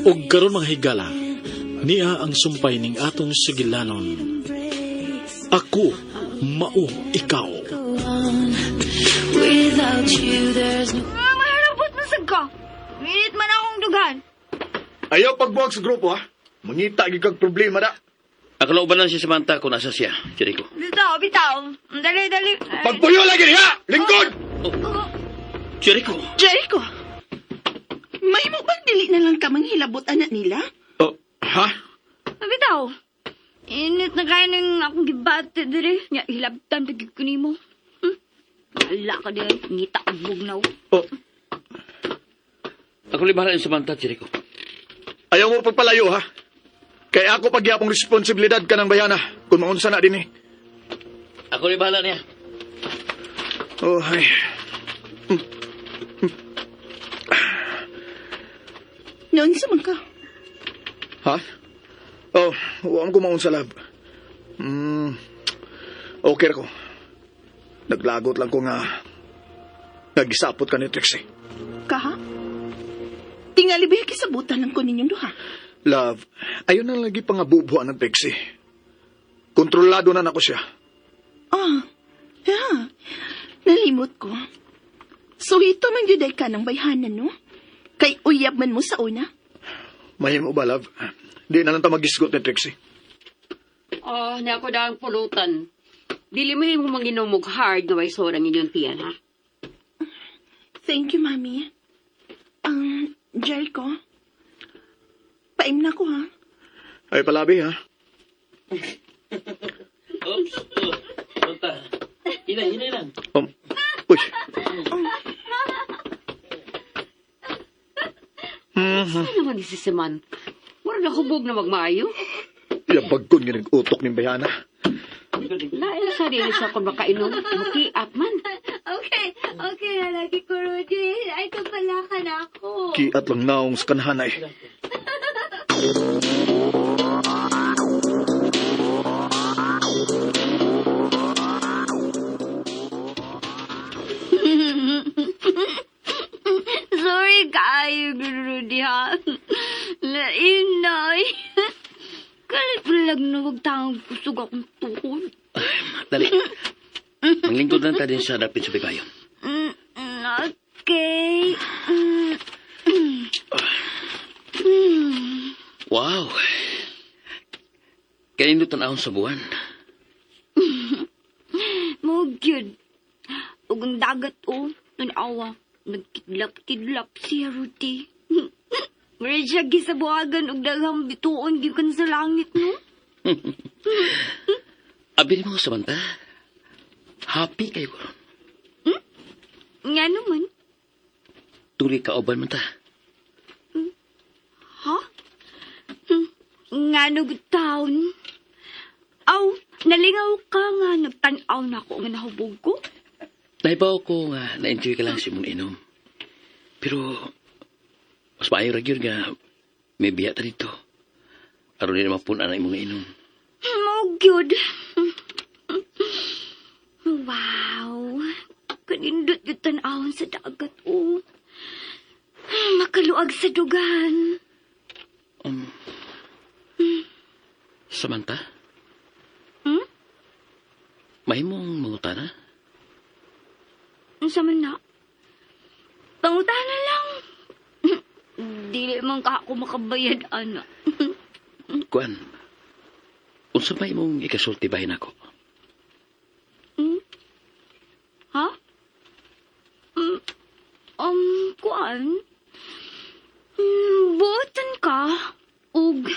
Ug karon, mga higala, niya ang sumpay ning atong sugilanon. Ako Mao Ikaw. Without you, there's no Maharapot mo sad ka. Minit man akong dughan. Ayaw pagbuwag sa grupo, ha? Mangita gyud kag problema da. Ako na ubanan si Samantha kung nasa siya, Jericho. Bitaw, bitaw. Dali, dali. Ay. Pagpuyo lagi niya! Lingkod! Jericho! Jericho! Mahimo bang dili na lang ka manghilabot anak nila? Oh, ha? Bitaw. Init na kayo ng akong gibate diri. Nya, hilabtan pa gyud ko nimo. Wala ka din. Ngita ang bugnaw. Oh, Ako libaran si Samantha, Jericho. Ayaw mo pagpalayo, ha? Kaya ako pagyapong responsibilidad ka ng bayana kung maunsa na din eh. Ako libaran niya. Oh, ay. Noon sa man ka. Ha? Oh, huwag ko maunsa, love. Okay ra ko. Naglagot lang ko nga nagisapot ka ni Trixie. Kaha? Tingali ba kisabutan lang ko ninyong duha? Love, ayaw na lagi pangabubuan ng Trixie. Kontrolado na nako siya. Ah, yeah. Nalimot ko. So ito man gyud ay ka ng bayhanan, no? Kay uyab man mo sa una. Mahimo ba, love? Di na lang ta magisgot ni Trixie. Oh, na ako daw ang pulutan. Dili mo yung manginom og hard nga way sorang inyong tiyan, ha? Thank you, Mami. Jericho, paim na ko, ha? Ay, palabi, ha? Oops. Oh, Samantha. Hinay, hinay lang. Uy. Ano naman ni si Samantha? Mura na hubog na magmaayo. Yabag ko nga nag-utok ni bayana. Lain sa rin sa kung makainom. Mukiat man. Okay, lalaki ko, Rudy. Ay, kapala ka na ako. Kiat lang naong sa kanhanay. Sorry kaayo, Rudy, ha? Lainay. Kalit lang na wag tangong kusog akong tuhod. Dali. Manglingkod lang tayo din sa dapit sa bigayon. Okay. Wow. Kanindot tan-awon sa buwan. Mo gyud. Ug ang dagat oh, tanawa. Nagkidlap-kidlap siya, Rudy. Mura siya gisabuagan og daghang bituon gikan sa langit, no? Abi mo, Samantha. Happy kayo ko. Nga naman. Tuli ka uban man ta. Ha? Nga no good town. Aw, nalingaw ka nga nagtan-aw na ako nga nahubog ko. Naibaw ko nga na-enjoy ka lang si mong inom. Pero, mas maayo ra gyud nga may biya ta dito. Aron di na mapun-an ang imong inom. Mo gyud. Wow. Kanindot gyud tan-awon sa dagat oh. Makaluag sa dugan. Samantha? Hmm? Mahimong mangutana? Unsa man na? Pangutana lang. Dili man ka ako makabayad, ana. Kuan, unsa may imong ikasulti bahin ako? Ha? Kuan? Buotan ka. Ug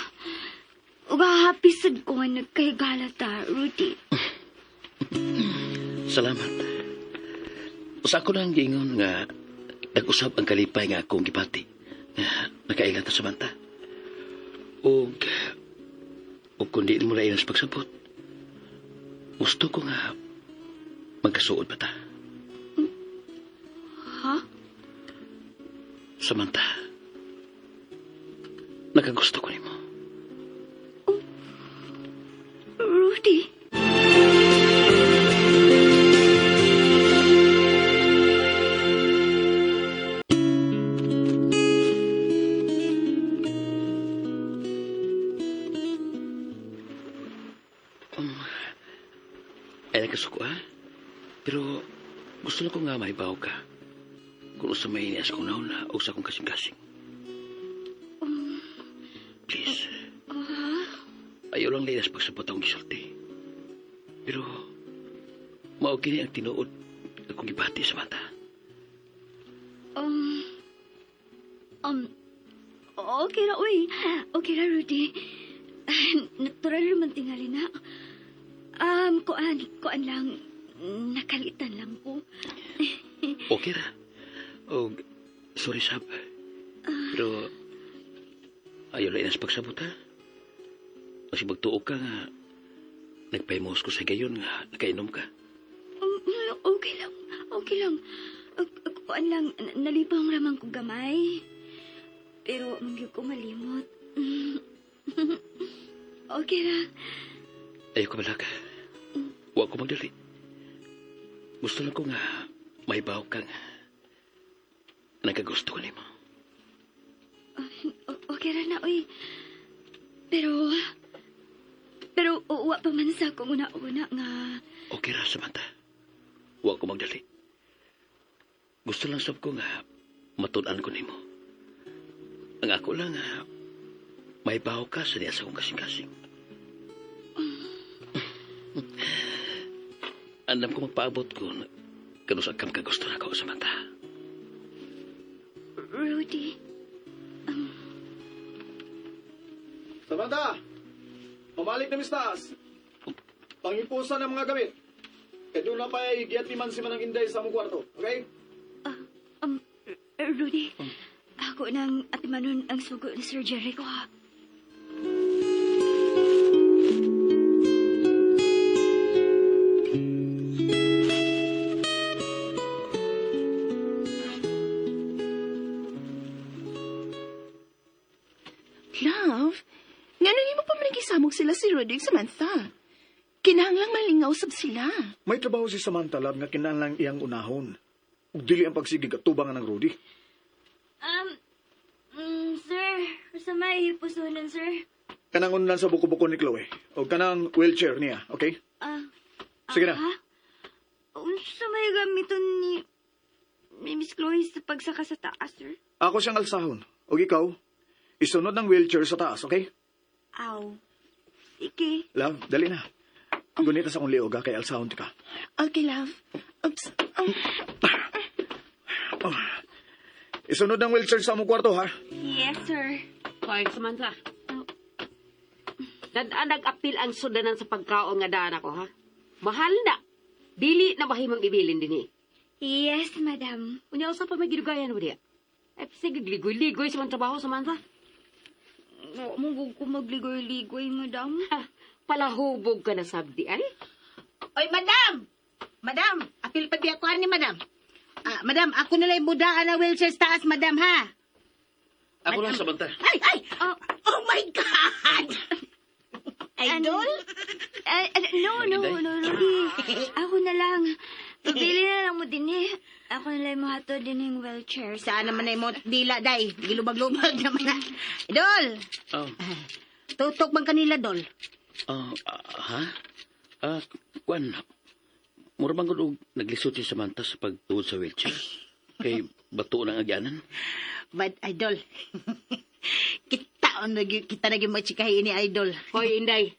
happy sad ko nga nagkahigala ta, Rudy. Salamat. Sa ako lang giingon nga nag-usab ang kalipay nga akong gibati nga nakaila ta, Samantha. Ug kung di mo lain sa pagsabot, gusto ko nga magkasuod pa ta. Ha? Samantha, nakagusto ko nimo. Rudy? Pero gusto lang ko nga maibaw ka. Kung usa may inias kong nauna o sa akong kasing-kasing. Please. Ayaw lang linas pagsabot akong gisulti. Pero mao kini ang tinuod akong gibati sa mata. Um, um, okay ra, uy. Okay ra, Rudy. Natural naman tingali na. Kuan lang. Nakalitan lang ko. Okay ra. Og sorry sab. Pero ayaw lang inas pagsabot ha. Kasi magtuo ka nga nagpahimos ko sa gayon nga nakainom ka. Okay lang, okay lang. Kuan lang, nalipang ramang ko gamay. Pero mangyud ko malimot. Okay ra. Ayaw ko balaka. Huwag ko magdali. Gusto lang ko nga maibaw ka nga. Nagkagusto ko nimo. Okay ra na, uy. Pero, pero uwa pa man sa akong una-una nga. Okay ra, Samantha. Huwag ko magdali. Gusto lang sab ko nga matun-an ko nimo. Ang ako lang nga maibaw ka sa niya sa akong kasing-kasing. Andam ko magpaabot ko kano sa kam ka gusto na ako, Samantha. Rudy, Samantha! Pumalik na mistaas. Pangipusan ang mga gamit. Kaya doon na pa ay giyatiman si Manang Inday sa among kwarto. Okay? um, Rudy, ako nang atimanon ang sugo ni Sir Jericho, ha? Love, ngano nimo pa man gisamok sila si Rudy ug Samantha? Kinahanglang malingaw sab sila. May trabaho si Samantha, love, nga kinahanglan iyang unahon. Ug dili ang pagsigig at tubangan ng Rudy. Sir, sa may pusonan, sir. Kanang unlan sa buko-buko ni Chloe. O kanang wheelchair niya, okay? Sige na. Ha? Unsa may gamiton ni Miss Chloe sa pagsaka sa taas, sir? Ako siyang alsahon. O ikaw, isunod ng wheelchair sa taas, okay? Aw. Sige. Love, dali na. Gunita sa akong liog, ha, kay alsahon ti ka. Okay, love. Oops. Oh. Isunod ng wheelchair sa among kwarto, ha? Yes, sir. Hoy, Samantha. Dad-an nag-apil ang sudanan sa pagkaon nga daan ako, ha? Mahal na. Dili na mahimong ibilin din eh. Yes, madam. Unya usa pa may gidugayan mo diya. Ay, sige, ligoy-ligoy sa mga trabaho, Samantha. Wa mo gud ko magligoy-ligoy, madam. Ha, palahubog ka na sabdi, ay. Oy, madam! Madam, apil pa biya ko ni madam. Ah, madam, ako na lang budaan na wheelchair sa taas, madam, ha? Ako lang, Samantha. Ay, ay! Oh, my God! Idol? No, no, no, Rudy. Ako na lang. Pabili na lang mo din eh. Ako na lang mohatod din yung wheelchair. Saan naman na mo dila, day? Gilubag-lubag naman na. Idol! Oh, Tutok man kanila, Dol. oh, ha? Kuan, mura man gud og naglisod si Samantha sa pagtuod sa wheelchair. Kay bato ng agyanan. But, Idol, kita, ano, kita na yung machikahi ni Idol. Hoy, Inday.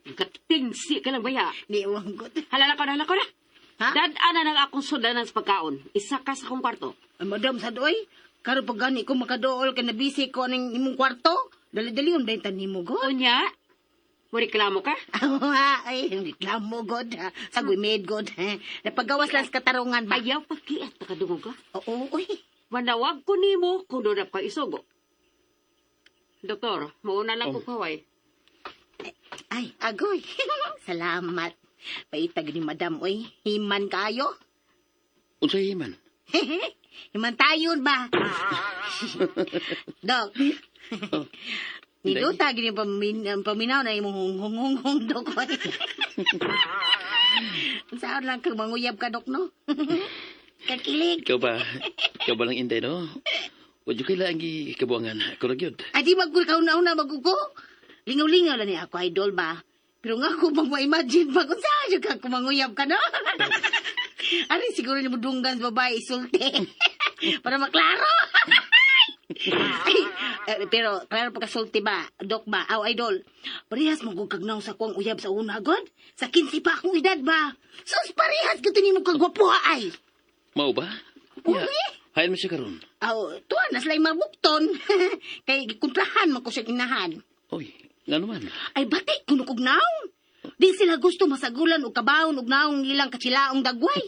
Katingsi ka lang baya. Ni uwang ko. Halala ko na, halala ko na. Ha? Dad-an na ng akong sudanan sa pagkaon. Isa ka sa akong kwarto. Ay, madam, sa doy, karon pag gani ko makadool kay nabisi ko ning imong kwarto. Dali-dali yung dahil tanim mo, God. Unya, mo reklamo ka? Ah, ay, reklamo, God. ha. Sa gumed, God. ha. Napagawas lang sa katarungan ba? Ayaw pakiat, nakadungog ka. Oo, uy. Manawag ko nimo kung doon ka isugo. Doktor, mauna lang ko kaway. Ay, agoy. Salamat. Paitag ni madam, uy. Himan kayo. Unsay himan? Himan tayo ba? Dok. Oh, Niluta, gini pamin, paminaw na imong hung hung hung hung, dok. Oy. Saan lang kang manguyab ka, dok, no? Kakilig. Ikaw ba? Ikaw ba lang Inday, no? Huwag yung kailangan gikabuangan. Ako ra gyud. Ay, di magkul ka una-una magugo. Lingaw-lingaw lang ni ako, idol ba? Pero nga ako pang ma-imagine pa kung saan ka kumanguyab ka, no? Siguro ni mudunggan sa babae isulti. Para maklaro. Ay, pero klaro pagkasulti ba, dok ba, aw idol. Parehas mo kung kagnaw sa kuang uyab sa una, god. Sa 15 pa akong edad ba? Sus, parehas ka nimo kagwapuha ay. Mao ba? Uy. Hain mo siya karon. Aw, tuwa na sila'y mabukton. Kay gikontrahan man ko siyang inahan. Oy, ngano man? Ay bati, kuno kog naong. Di sila gusto masagulan og kabaon og naong ilang katsilaong dagway.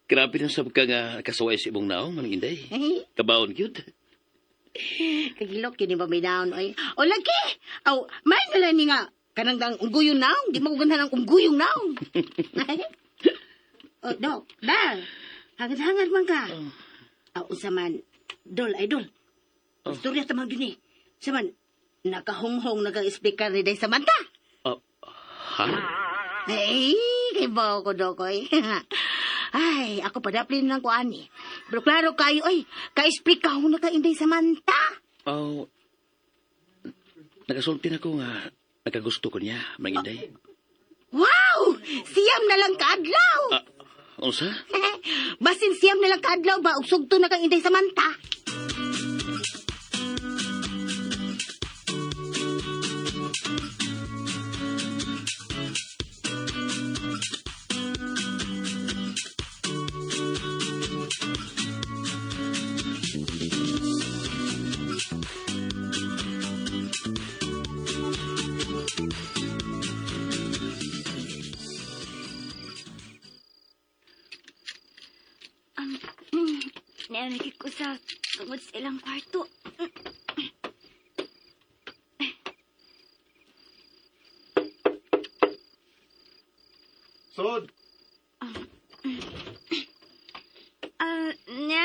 Grabe na sab ka nga kasuway sa imong naong, Manang Inday. Kabaon gyud. Kagilok yun ba may naon oy. O lagi. Aw, may nala ni nga kanang dang ungguyon naong, di mo ang ungguyong naong. O dok, dal. Hangad-hangad man ka. Aw, unsa man dol ay dol. Oh. Istorya ta man gyud ni. Sa man nakahunghong nag-speaker ni Day Samantha. Oh, ha? Ay, kay bawo ko dokoy. Ay, ako padaplin lang ko ani. Pero klaro kayo, ay, ka-explain na ka Inday Samantha. Oh, nakasulti na ko nga nakagusto ko niya, Manang Inday. Wow! Siyam na lang kaadlaw! Ah, unsa? Basin siyam na lang kaadlaw ba, ug sugto na kang Inday Samantha. Naanakit ko sa tungod sa ilang kwarto. Sulod! Ah,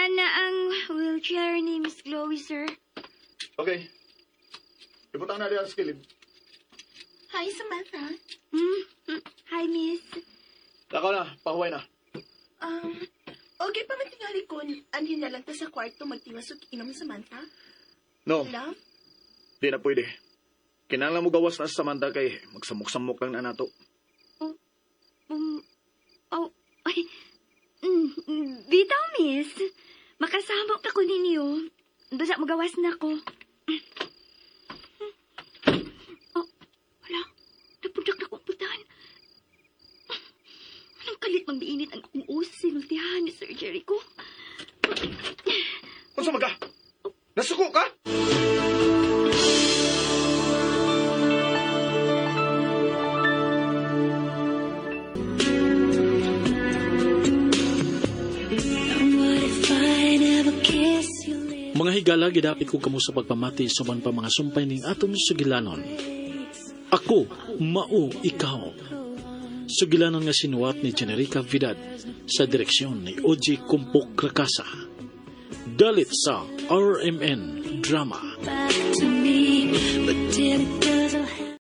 na ang wheelchair ni Miss Chloe, sir. Okay. Ibutang na diyan sa kilid. Hi, Samantha. Hi, miss. Lakaw na, pahuway na. Okay pa man tingali ko, anhin na lang ta sa kwarto magtingas og inom, Samantha. No, Love? di na pwede. Kinahanglan mo gawas na sa Samantha kay magsamok-samok lang na nato. Oh, ay, bitaw, miss. Makasama ka ko ninyo. Basta magawas na ko. Oh, wala. Napundak na ko ang putahan. Anong kalit mang biinit ang akong uso sinultihan ni Sir Jericho? Unsa man ka? Nasuko ka? What if I never kiss your lips? Mga higala, gidapit ko kamo sa pagpamati sa uban pa mga sumpay ning atong sugilanon. Ako, mao ikaw. Sugilanon nga sinuwat ni Generica Vidad sa direksyon ni Oji Kumpok Rakasa. Dalit sa RMN Drama. Back to me, but dear, it doesn't